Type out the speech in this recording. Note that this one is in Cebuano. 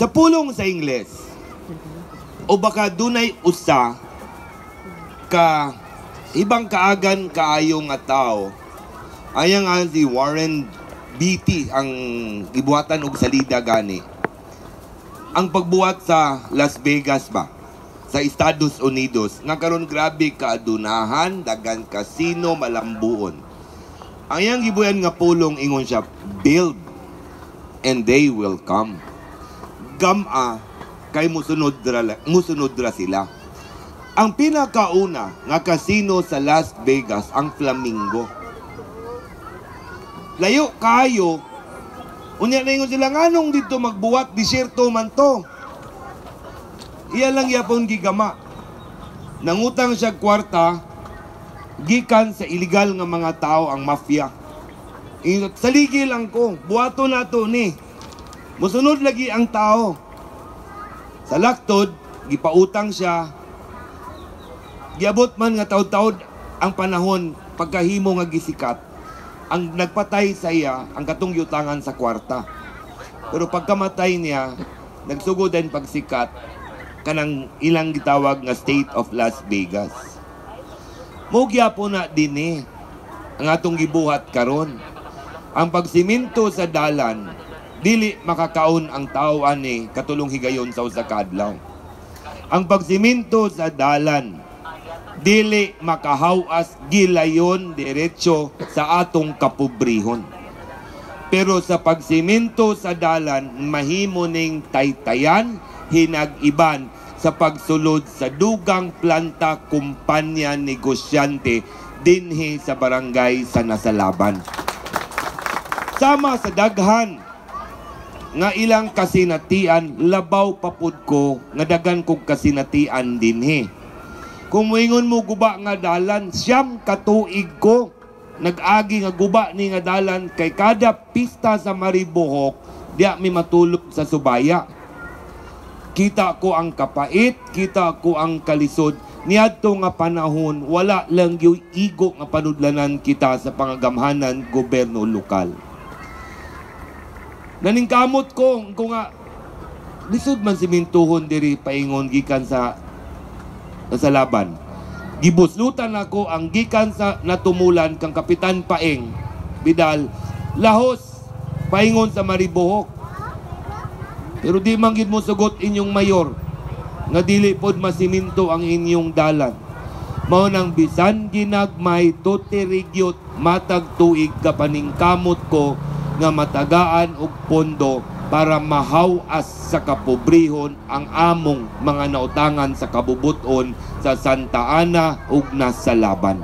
Sa pulong sa Ingles, o baka dunay usa ka ibang kaagan kaayo nga tao. Aya nga si Warren Beatty ang gibuhatan og salida gani. Ang pagbuhat sa Las Vegas ba, sa Estados Unidos, nga karon grabe kaadunahan, dagan kasino, malambuon. Ang iyang gibuyan nga pulong, ingon siya, "Build and they will come." Gama kay musunod ra sila. Ang pinakauna nga kasino sa Las Vegas, ang Flamingo. Layo kayo. Unya na ingon sila, "Nganong dito magbuhat, disyerto man to?" Iya lang yapon gigama. Nangutang siya kwarta gikan sa illegal nga mga tao, ang mafia. Ingon, "Saligi lang ko, buhato na to ni. Musunod lagi ang tao." Sa laktod, gipautang siya. Giabot man nga taod-taod ang panahon pagkahimo nga gisikat. Ang nagpatay sa iya, ang katong yutangan sa kwarta. Pero pagkamatay niya, nagsugod din pagsikat kanang ilang gitawag nga State of Las Vegas. Mao gyapon na dinhi ang atong gibuhat karon. Ang pagsiminto sa dalan, dili makakaon ang tao ani katulong higayon sa usa ka adlaw. Ang pagsiminto sa dalan, dili makahawas gilayon diretso sa atong kapobrehon. Pero sa pagsiminto sa dalan, mahimo ning taytayan, hinag-iban sa pagsulod sa dugang planta, kumpanya, negosyante dinhi sa barangay sa Nasalaban. Sama sa daghan nga ilang kasinatian, labaw papud ko nga dagan kog kasinatian dinhi. Kung moingon mo guba nga dalan, 9 ka tuig ko nag-agi nga guba ni nga dalan kay kada pista sa Maribojoc, diya mi matulog sa Subaya. Kita ko ang kapait, kita ko ang kalisod. Niadto nga panahon, wala lang yung igo nga panudlanan kita sa pangagamhanan gobyerno lokal. Naningkamot ko, kung nga, lisod man simintuhon diri paingon gikan sa laban. Gibuslutan ako ang gikan sa natumulan kang Kapitan Paeng Bidal, lahos paingon sa Maribojoc. Pero di man gid mo sugot inyong mayor nga dili pod masiminto ang inyong dalan. Mao nang bisan ginagmay tutirigyot matag tuig kapaningkamot ko nga matagaan og pondo para mahawas sa kapobrehon ang among mga nautangan sa kabubuton sa Santa Ana ug Nasalaban.